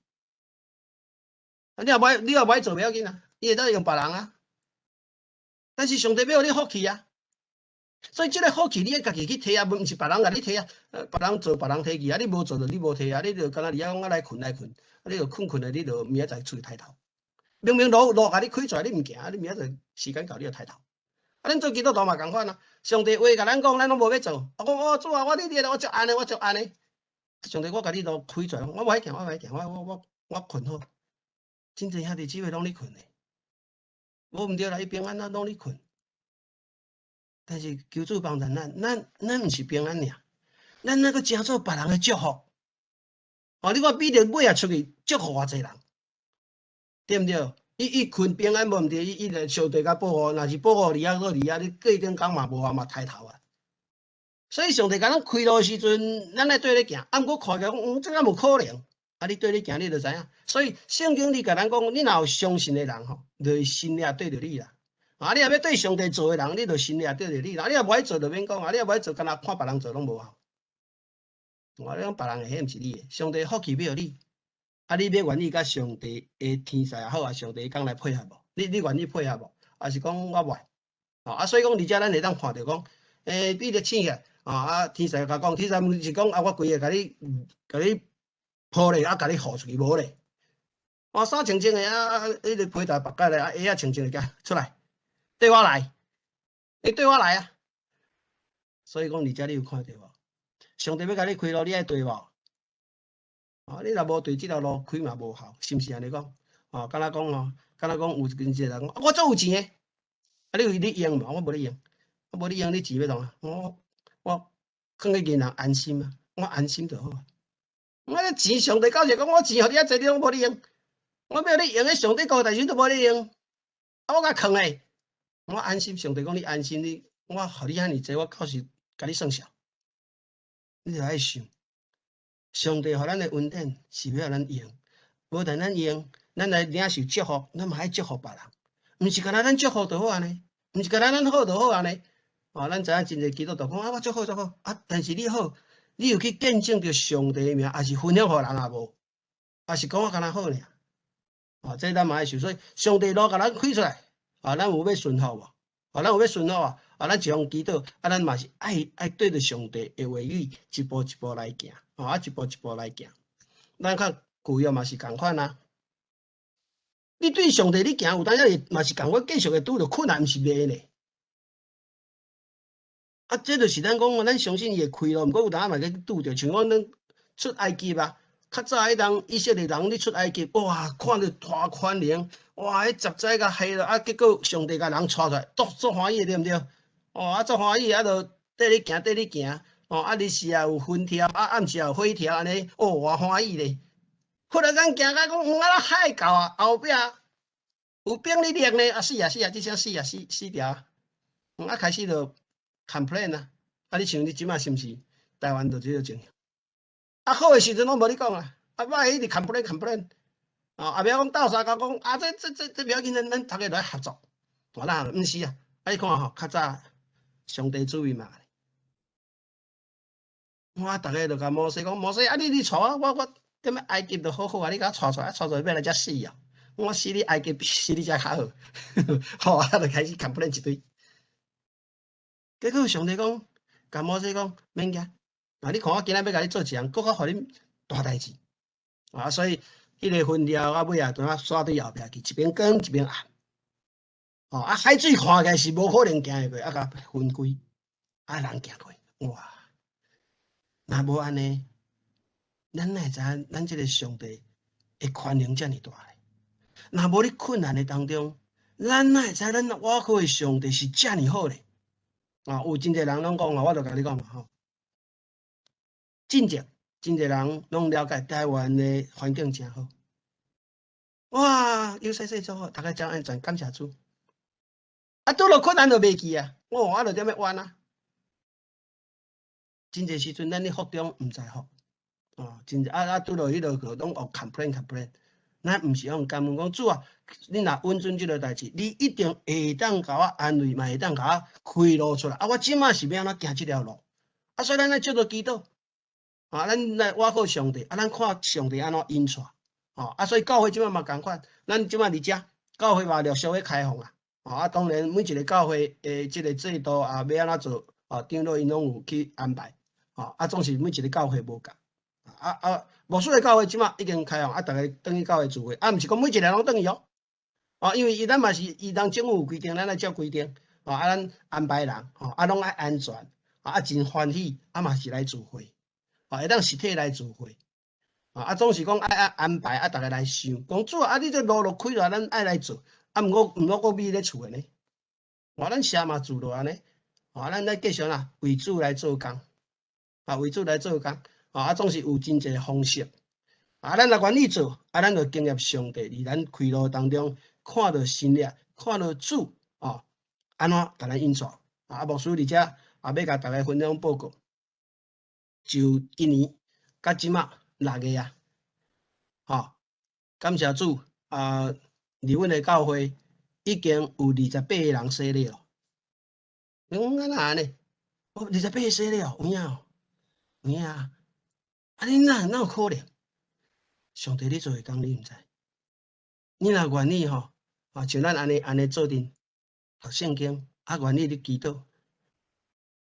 啊，你若無愛，你若無愛做袂要緊啊，伊會當用別人啊。但是上帝欲予你福氣啊，所以這个福氣你愛家己去提啊，毋是別人共你提啊。別人做別人提去啊，你無做就你無提啊，你就干焦佇遐講我來睏來睏，啊，你就睏睏的，你就明仔載出去刣頭。明明路路共你開出來，你毋行，你明仔載時間到，你就刣頭。啊，咱做基督徒嘛仝款啊，上帝話共咱講，咱攏無欲做。我講哦，主啊，我你你我足按呢，我足按呢。上帝，我共你路開出來，我無愛行，我無愛行，我睏好。真濟兄弟姊妹攏咧睏的，無毋對啦，伊平安啊，攏咧睏。但是求主幫助咱，咱毋是平安爾，咱那閣成做別人的祝福。哦，你看彼得尾仔出去祝福偌濟人，對毋對？伊睏平安無毋對，伊就上帝共保護，若是保護佇遐閣佇遐，你過頂工嘛無法嘛刣頭啊。所以上帝共咱開路的時陣，咱愛綴咧行。啊，毋過看起來講，這敢有可能？啊，你綴咧行，你就知影。所以聖經裡共咱講，你若有相信的人吼，就會神蹟綴著你啦。啊，你若欲對上帝做的人，你就神蹟綴著你啦。你若無愛做就免講啊，你若無愛做，干焦看別人做攏無效。我講別人的，彼毋是你的，上帝福氣欲予你。啊，你欲願意佮上帝的天使也好啊，上帝講來配合無？你願意配合無？還是講我無愛？啊，所以講，佇遮咱會當看著講，彼得醒起來，啊，天使共講，天使毋是講啊，我規个共你抱咧，啊，共你予出去無咧？哦，衫穿穿的啊，彼个皮帶縛起來，啊，鞋仔穿穿的，出來，綴我來，你綴我來啊！所以講，佇遮你有看著無？上帝欲共你開路，你愛綴無？哦，你若無綴這條路開嘛無效，是毋是按呢講？哦，敢若講哦，敢若講有真濟人講，我足有錢的，啊，你有咧用無？我無咧用，我無咧用，你錢欲創啥？我囥佇銀行安心啊，我安心就好啊。我這錢上帝到時講我錢予你遐濟，你攏無咧用，我欲予你用，彼上帝顧代誌都無咧用，啊，我共囥咧，我安心。上帝講你安心，你我予你遐爾濟，我到時共你算數。你就愛想，上帝予咱的恩典是欲予咱用，無但咱用，咱來領受祝福，咱嘛愛祝福別人，毋是干焦咱祝福就好按呢，毋是干焦咱好就好按呢。哦，咱知影真濟基督徒講啊，我足好足好，啊，但是你好，你有去見證著上帝的名，抑是分享予人也無？抑是講我干焦好爾？哦，這咱嘛愛想，所以上帝路共咱開出來，啊，咱有欲順服無？啊，咱有欲順服啊？啊，咱一方祈禱，啊，咱嘛是愛綴著上帝的話語，一步一步來行，哦，啊，一步一步來行。咱看舊約嘛是仝款啊。你對上帝你行，有當時嘛是仝款，繼續會拄著困難，毋是袂呢。啊，這就是咱講，咱相信伊會開路，毋過有當嘛去拄著，像講咱出埃及啊，較早彼當以色列人咧出埃及，哇，看著大寬能，哇，彼十災共下落，啊，結果上帝共人帶出來，足足歡喜的，對毋對？哦，啊，足歡喜，啊，就綴咧行，綴咧行，哦，啊，日時也有雲柱，啊，暗時也有火柱，按呢，哦，偌歡喜咧。忽然間行到講，啊，海到啊，後壁有兵咧掠呢，啊，死啊死啊，這下死啊死死掉啊，啊，開始就 complain 啊，啊，你像你這馬是毋是台灣就這個情形？啊，好的時陣攏無咧講啊，啊，歹一直 complain complain，啊，啊，欲講鬥相共講，啊，這不要緊，咱逐家來合作，我哪毋是啊？啊，你看吼，較早上帝子民嘛，我逐家就共摩西講，摩西啊，你帶我，我踮埃及就好好啊，你共我帶出來，帶出來欲來遮死啊！我死佇埃及比死佇遮較好，好啊，就開始 complain 一堆。結果上帝講，共摩西講，免驚，啊！你看我今仔欲共你做一項，閣較予恁大代誌啊！所以彼个雲柱到尾啊，就啊徙對後壁去，一邊光一邊暗。哦，啊，海水看起來是無可能行會過，啊，共分開，啊，人行過，哇！若無按呢，咱哪會知影咱這个上帝的寬容遮爾大咧？若無佇困難的當中，咱哪會知咱倚靠的上帝是遮爾好咧？啊，有真濟人攏講啊，我就共你講嘛吼。真正真濟人攏了解台灣的環境誠好，哇，由細細做好，逐家真安全，感謝主。啊，拄著困難就袂記啊，哦，啊，就踮咧怨啊。真濟時陣，咱佇福中毋知福，哦，真濟啊啊，拄著彼个就攏學 complain complain。咱毋是用感恩講主啊，你若允准這个代誌，你一定會當共我安慰，嘛會當共我開路出來。啊，我這馬是欲按怎行這條路？啊，所以咱愛藉著祈禱，啊，咱來倚靠上帝，啊，咱看上帝按怎引帶，哦，啊，所以教會這馬嘛仝款，咱這馬佇遮教會嘛陸續咧開放啊，哦，啊，當然每一个教會的這个制度啊，欲按怎做，啊，長老𪜶攏有去安排，哦，啊，總是每一个教會無仝，啊啊，牧師的教會這馬已經開放，啊，逐家轉去教會聚會，啊，毋是講每一个人攏轉去哦，哦，因為伊咱嘛是伊當政府有規定，咱愛照規定，哦，啊，咱安排人，吼，啊，攏愛安全，啊，真歡喜，啊嘛是來聚會，哦，會當實體來聚會，啊，總是講愛安排，啊，逐家來想，講主啊，你這路路開落來，咱愛來做，啊，毋過閣覕咧厝的呢，哦，咱社嘛住落按呢，哦，咱來繼續啦，為主來做工，啊，為主來做工，啊，總是有真濟方式，啊，咱若願意做，啊，咱就經驗上帝佇咱開路當中看著神蹟，看著主，哦，按怎共咱引帶，啊，牧師佇遮也欲共逐家分享報告，就今年到這馬6月啊，吼，感謝主啊！佇阮的教會已經有28個人洗禮咯。你講敢若按呢？哦，28個洗禮哦，有影哦，有影啊！啊，你哪有可能？上帝咧做的工，你毋知。你若願意吼，啊，像咱按呢按呢做陣讀聖經，啊，願意咧祈禱，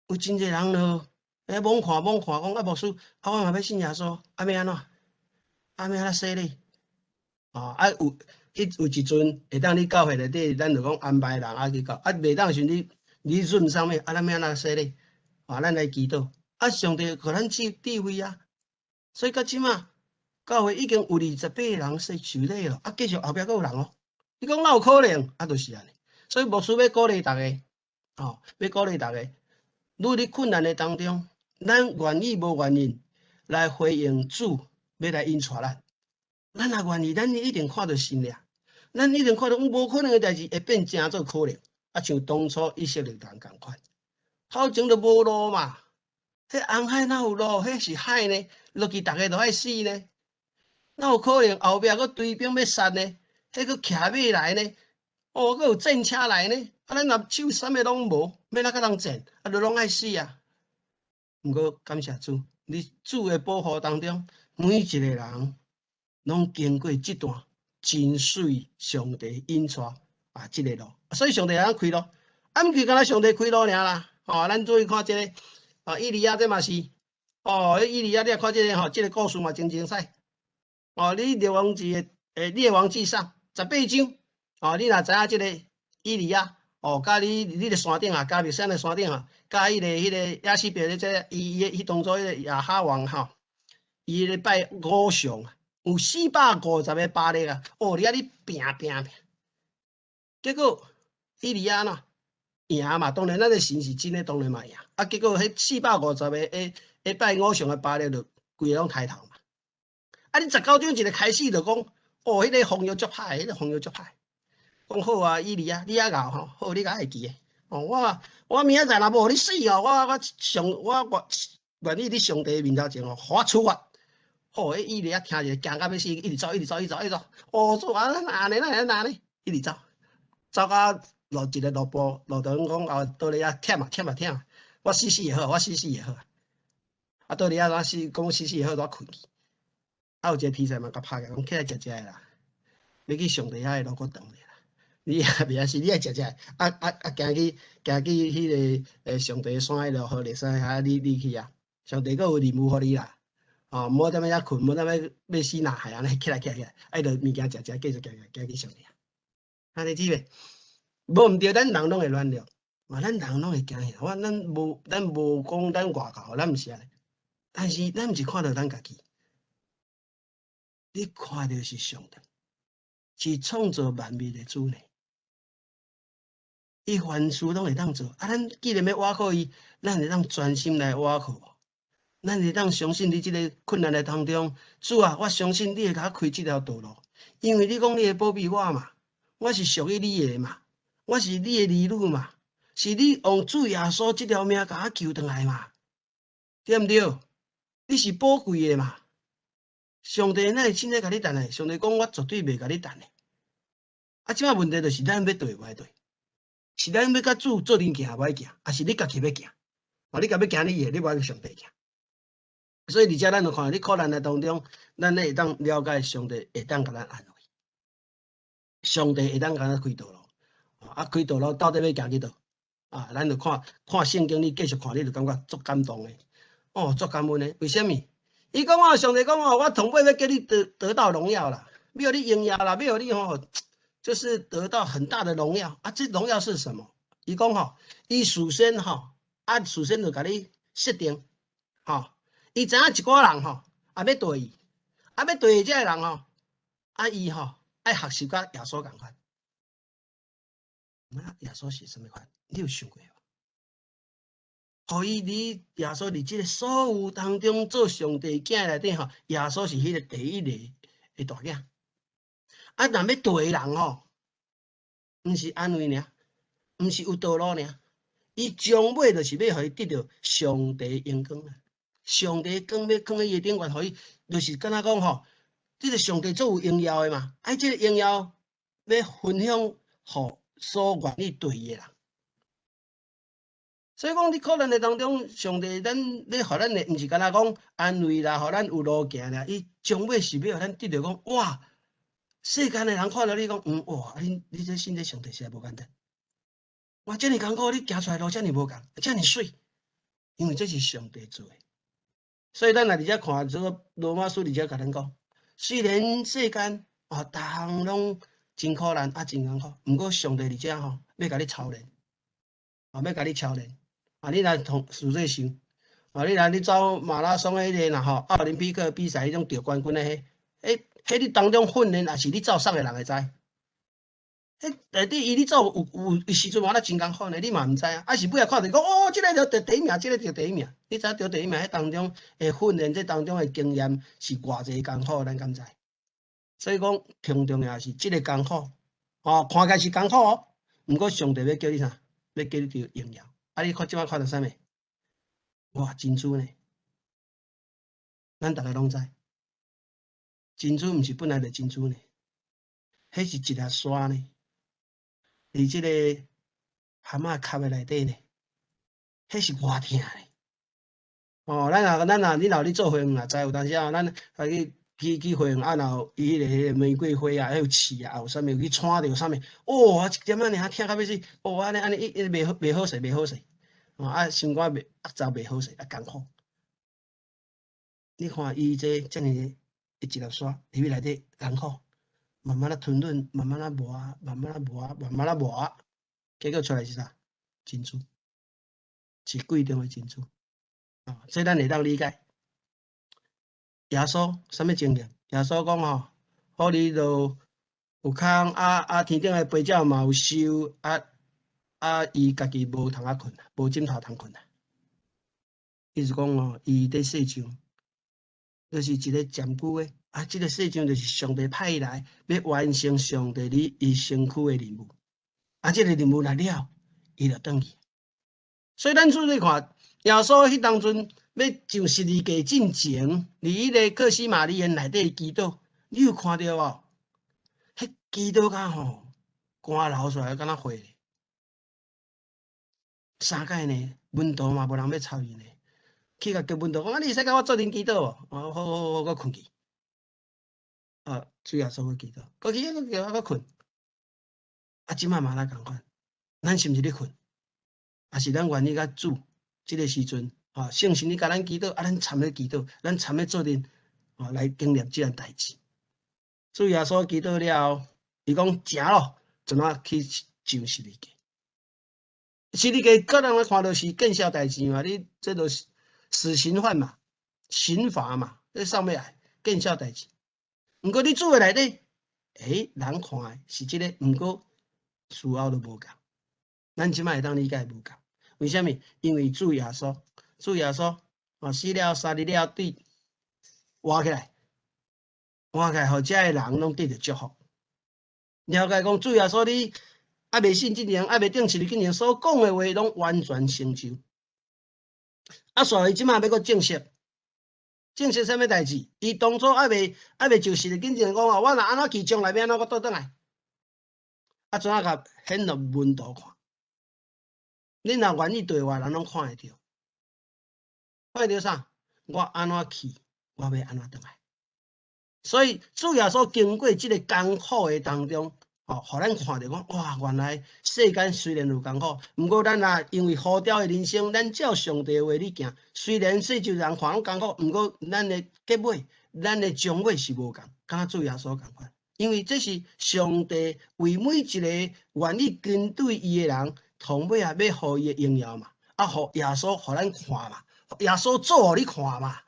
有真濟人咯，欸，罔看罔看，講啊牧師，啊，我嘛欲信耶穌，啊，欲按怎？啊，欲按怎洗禮？哦，啊，有彼有一陣會當你教會內底，咱就講安排人啊去教，啊，袂當時你 Zoom 上面，啊，咱欲按怎洗禮？啊，咱來祈禱，啊，上帝予咱智慧啊，所以到這馬教會已經有28個人洗受禮咯，啊，繼續後壁閣有人哦。你講哪有可能？啊，就是按呢。所以牧師欲鼓勵逐家，哦，欲鼓勵逐家，愈佇困難的當中，咱願意無願意來回應主，欲來引帶咱。咱若願意，咱一定看著神跡，咱一定看著無可能的代誌會變成做可能。啊，像當初以色列人仝款，頭前就無路嘛，彼紅海哪有路？彼是海呢，落去逐家都愛死呢。哪有可能後壁閣追兵欲殺呢？彼閣騎馬來呢？哦，閣有戰車來呢？啊，咱若手啥物攏無，欲按怎共人戰？啊，就攏愛死啊！毋過感謝主，佇主的保護當中，每一個人攏經過這段真媠上帝引帶啊，這个路，所以上帝會當開路，啊，毋是干焦上帝開路爾啦，吼，咱注意看這个，啊，以利亞這嘛是，哦，以利亞你若看這个吼，這个故事嘛真精彩。哦，你列王記的，列王紀上18章，哦，你若知影這个以利亞，哦，佮你佇山頂啊，迦密山的山頂啊，佮彼个亞洗別咧，這个伊伊彼當做彼个亞哈王吼，伊咧拜偶像，有450個巴力啊，哦，你遐咧拚拚拚，結果以利亞吶贏嘛，當然咱的神是真的，當然嘛贏。啊，結果彼450個咧拜偶像的巴力就規个攏刣頭嘛。啊，你19章一个開始就講，哦，彼个風雨足歹，彼个風雨足歹。講好啊，以利亞，你遐𠢕吼，好，你較會記的。哦，我明仔載若無予你死哦，我願意佇上帝面頭前哦，予我處罰。好，彼以利亞聽著驚甲欲死，一直走，一直走，一直走，一直走。哦，主啊，哪按呢，哪會按呢？一直走，走到落一个路步，路頭講哦，倒咧遐忝啊忝啊忝，我死死會好，我死死會好。啊，倒咧遐怎死，講死死會好，就睏去。啊，有一個天使嘛，共拍起來，講起來食食的啦，欲去上帝遐的鑼鼓場咧啦。你也袂愛死，你愛食食，啊啊啊，行去行去彼个上帝山彼个何烈山遐，你去啊，上帝閣有任務予你啦。哦，毋好踮遐睏，毋好踮遐欲死若害按呢，起來起來起來，啊伊就物件食食，繼續行行行去上帝遐。按呢止袂？無毋對，咱人攏會軟弱，嘛，咱人攏會驚嚇。我咱無講咱外彁，咱毋是按呢。但是咱毋是看著咱家己，你看著是上帝，是創造萬物的主呢。伊凡事攏會當做，啊，咱既然欲倚靠伊，咱會當專心來倚靠無？咱會當相信佇這个困難的當中，主啊，我相信你會共我開這條道路，因為你講你會保庇我嘛，我是屬於你的嘛，我是你的兒女嘛，是你用主耶穌這條命共我救轉來嘛，對毋對？你是寶貴的嘛，上帝哪會凊彩共你趁來？上帝講我絕對袂共你趁的。啊，這馬問題就是咱欲綴無愛綴，是咱欲佮主做陣行無愛行，抑是你家己欲行？哦，你家欲行你的，你無愛佮上帝行。所以佇遮咱就看，佇苦難的當中，咱會當了解上帝會當共咱安慰，上帝會當共咱開道路，啊，開道路到底欲行去佗？啊，咱就看看聖經，你繼續看，你就感覺足感動的，哦，足感恩的。為啥物？伊講哦，上帝講哦，我頭尾欲叫你得到榮耀啦，欲予你榮耀啦，欲予你吼，就是得到很大的榮耀啊！這榮耀是什麼？伊講吼，伊事先吼，啊，事先就共你設定，吼，伊知影一寡人吼，啊，欲綴伊，啊，欲綴這個人吼，啊，伊吼愛學習佮耶穌仝款。那耶穌是啥物款？你有想過無？予伊佇耶穌佇這个所有當中做上帝囝內底吼，耶穌是彼個第一個的大囝。啊，若欲綴人吼，毋是安慰爾，毋是有道路爾，伊終尾就是欲予伊得著上帝榮光啊！上帝光欲囥佇伊頂懸，予伊就是敢若講吼，這個上帝足有榮耀的嘛，啊，這個榮耀欲分享予所願意綴伊的人。所以講，佇苦難的當中，上帝咱欲予咱的，毋是干焦講安慰啦，予咱有路行啦，伊終尾是欲予咱得著講，哇！世間的人看著你講，哇！你這信這上帝實在無簡單。哇！遮爾艱苦，你行出來路遮爾無仝，遮爾媠，因為這是上帝做的。所以咱若佇遮看，這個羅馬書佇遮共咱講，雖然世間啊，逐項攏真苦難啊，真艱苦，毋過上帝佇遮吼，欲共你操練，啊，欲共你操練。啊，你若從實際想，啊，你若你走馬拉松的彼个啦吼，奧林匹克比賽彼種得冠軍的彼，彼你當中訓練，也是你走啥个人會知？彼內底伊咧走有時陣嘛，咧真艱苦呢，你嘛毋知啊。啊是尾仔看著講，哦，這個就得第一名，這個得第一名。你知影得第一名，彼當中的訓練，這當中的經驗是偌濟艱苦，咱敢知？所以講，上重要是這个艱苦，哦，看起來是艱苦哦，毋過上帝欲叫你啥？欲叫你得榮耀。啊！你看這擺看著啥物？哇，珍珠呢？咱逐个攏知，珍珠毋是本來就珍珠呢，彼是一粒沙呢，佇這個蛤蟆殼的內底呢，彼是偌疼呢。哦，咱若你若咧做花園也知，有當時啊，咱啊去花園啊，若有伊彼个玫瑰花啊，彼有刺啊，有啥物有去穿著啥物？哦，一點仔爾疼甲欲死！哦，按呢按呢，伊袂好勢，袂好勢。哦啊，心肝袂壓榨袂好勢，啊艱苦。你看伊這遮爾一粒沙入去內底艱苦，慢慢仔吞忍，慢慢仔磨，慢慢仔磨，慢慢仔磨，結果出來是啥？珍珠，是貴重的珍珠。啊，這咱會當理解。耶穌啥物情形？耶穌講吼，予你就有空啊啊，天頂的飛鳥嘛有收啊。啊！伊家己無通仔睏，無枕頭通睏啊。意思講吼，伊佇世上就是一个暫久的，啊，這个世上就是上帝派伊來，欲完成上帝佇伊身軀的任務。啊，這个任務來了，伊就轉去。所以咱仔細看，耶穌彼當陣欲上十字架進前，佇彼个客西馬尼園內底祈禱，你有看著無？彼祈禱甲吼，汗流出來，敢若血。三擺呢，門徒嘛無人欲插伊呢，去共叫門徒講啊，你會使共我做陣祈禱無？哦，好好好，閣睏去。啊，主耶穌閣祈禱，閣去閣叫我閣睏。啊，這擺嘛若仝款，咱是毋是咧睏？抑是咱願意共主這个時陣，啊，聖神咧共咱祈禱，啊，咱參咧祈禱，咱參咧做陣，啊，來經驗這件代誌。主耶穌祈禱了後，伊講成咯，怎啊去上十字架？十字架，個人來看著是見笑代誌嘛，你這就是死刑犯嘛，刑罰嘛，這上面來見笑代誌。毋過佇主的內底，欸，人看的是這个，毋過事後都無仝。咱這擺會當理解無仝，為啥物？因為主耶穌，主耶穌啊死了3日了，對活起來，活起來，予遮的人攏得著祝福。了解講主耶穌你。猶未死之前，猶未釘十字架之前所講的話，攏完全成就。啊，所以這擺欲閣證實，證實啥物代誌？伊當初猶未上十字架之前講哦，我若按怎去，將來欲按怎閣倒轉來？啊，怎啊共顯予門徒看？恁若願意綴我，人攏看會著。看會著啥？我按怎去，我欲按怎轉來？所以主耶穌經過這个艱苦的當中。哦，予咱看著講，哇，原來世間雖然有艱苦，毋過咱若因為呼召的人生，咱照上帝的話咧行。雖然世上人看攏艱苦，毋過咱的結尾，咱的終尾是無仝，敢若主耶穌仝款。因為這是上帝為每一个願意跟隨伊的人，頭尾啊欲予伊的榮耀嘛，啊，予耶穌予咱看嘛，耶穌做予你看嘛。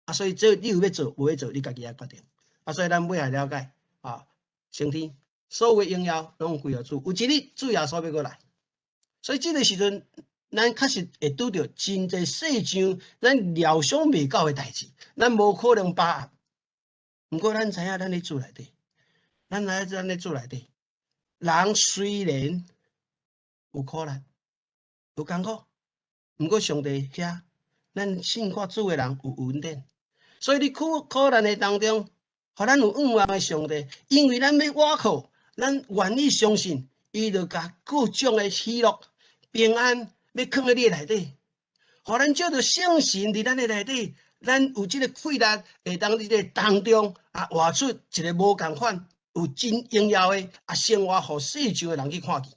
啊，所以這你有欲做，無欲做，你家己愛決定。啊，所以咱尾來了解啊，升天。所有的榮耀攏歸予主，有一日主耶穌欲閣來，所以這个時陣，咱確實會拄著真濟世上咱料想袂到的代誌，咱無可能把握。毋過咱知影，咱佇主內底，咱來咱佇主內底，人雖然有苦難、有艱苦，毋過上帝遐，咱信靠主的人有恩典，所以佇苦難的當中。予咱有向望的上帝，因為咱欲倚靠，咱願意相信，伊就共各種的喜樂、平安，欲囥佇你的內底，予咱藉著聖神佇咱的內底，咱有這個氣力，會當佇這個當中啊，活出一个無仝款、有真榮耀的啊生活，予世上的人去看見。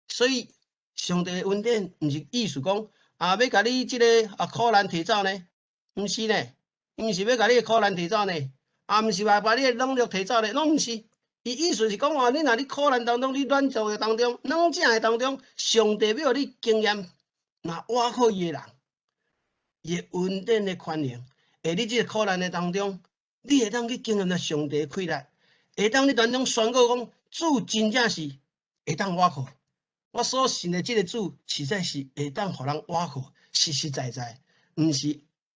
所以，上帝的恩典毋是意思講啊，欲共你這个啊苦難提走呢？毋是呢，毋是欲共你的苦難提走呢，啊，毋是話共你的軟弱提走呢，攏毋是。伊意思是講話，你若佇苦難當中，你軟弱的當中，軟正的當中，上帝欲予你經驗，若倚靠伊的人，伊的恩典的權能，會佇這个苦難的當中，你會當去經驗著上帝的氣力，會當你當中宣告講，主真正是會當倚靠。我所信的這个主，實在是會當予人倚靠，實實在在，毋是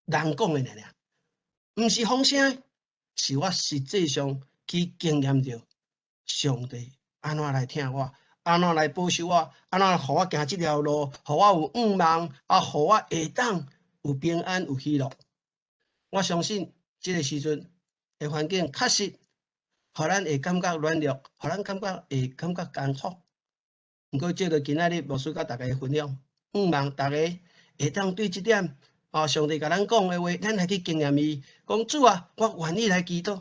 人講的爾爾，毋是風聲，是我實際上去經驗著上帝按怎來疼我，按怎來保守我，按怎予我行這條路，予我有向望，啊，予我會當有平安、有喜樂。我相信這个時陣的環境確實，予咱會感覺軟弱，予咱感覺會感覺艱苦。毋過，藉著今仔日牧師佮大家分享，向望大家會當對這點，哦，上帝共咱講的話，咱來去經驗伊。講主啊，我願意來祈禱。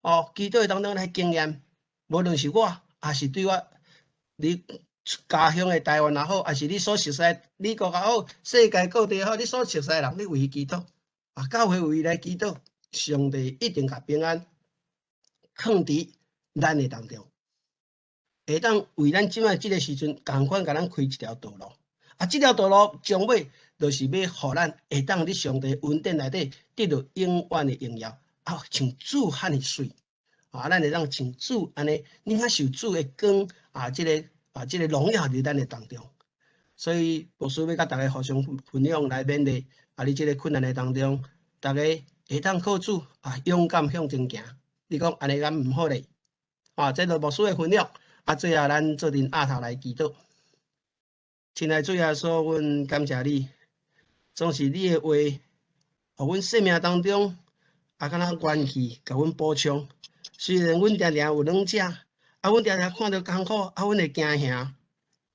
哦，祈禱的當中來經驗，無論是我，抑是對我你家鄉的台灣也好，抑是你所熟悉美國也好，世界各地也好，你所熟悉的人，你為伊祈禱，啊，教會為伊來祈禱，上帝一定共平安囥佇咱的當中。會當為咱這擺這个時陣，仝款共咱開一條道路。啊，這條道路終尾就是欲予咱會當佇上帝恩典內底得著永遠的榮耀。啊，像主遐爾媠，啊，咱會當像主按呢，領受主的光啊，這个啊，這个榮耀佇咱的當中。所以，牧師欲佮大家互相分享來勉勵，啊，佇這个困難的當中，大家會當靠主啊，勇敢向前行。你講按呢敢毋好咧？啊，這就牧師的分享。啊，最後咱做陣徛頭來祈禱。親愛主耶穌，阮感謝你，總是你的話，予阮生命當中啊，敢若元氣，共阮補充。雖然阮定定有軟弱，啊，阮定定看著艱苦，啊，阮會驚嚇。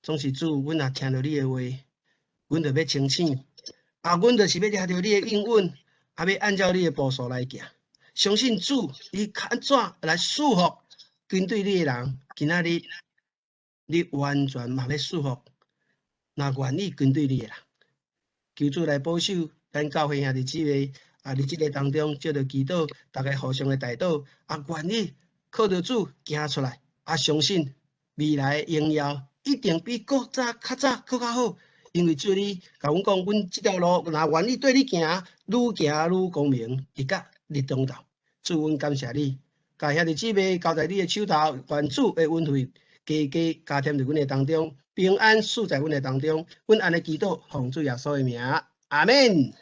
總是主，阮若聽著你的話，阮就欲清醒。啊，阮就是欲掠著你的應允，啊，欲按照你的步數來行。相信主，你按怎來賜福跟隨你的人，今仔日你完全嘛欲賜福，若願意跟隨你的人，求主來保守咱教會兄弟姊妹啊！佇這个當中，藉著祈禱，大家互相的代禱，啊，願意靠著主行出來，啊，相信未來的榮耀一定比古早較早閣較好，因為主你共阮講，阮這條路若願意綴你行，愈行愈光明，直到日中晝。主，阮感謝你。共兄弟姊妹交在你的手頭，願主的恩惠加加加添佇阮的當中，平安賜在阮的當中。阮按呢祈禱，奉主耶穌的名，阿們。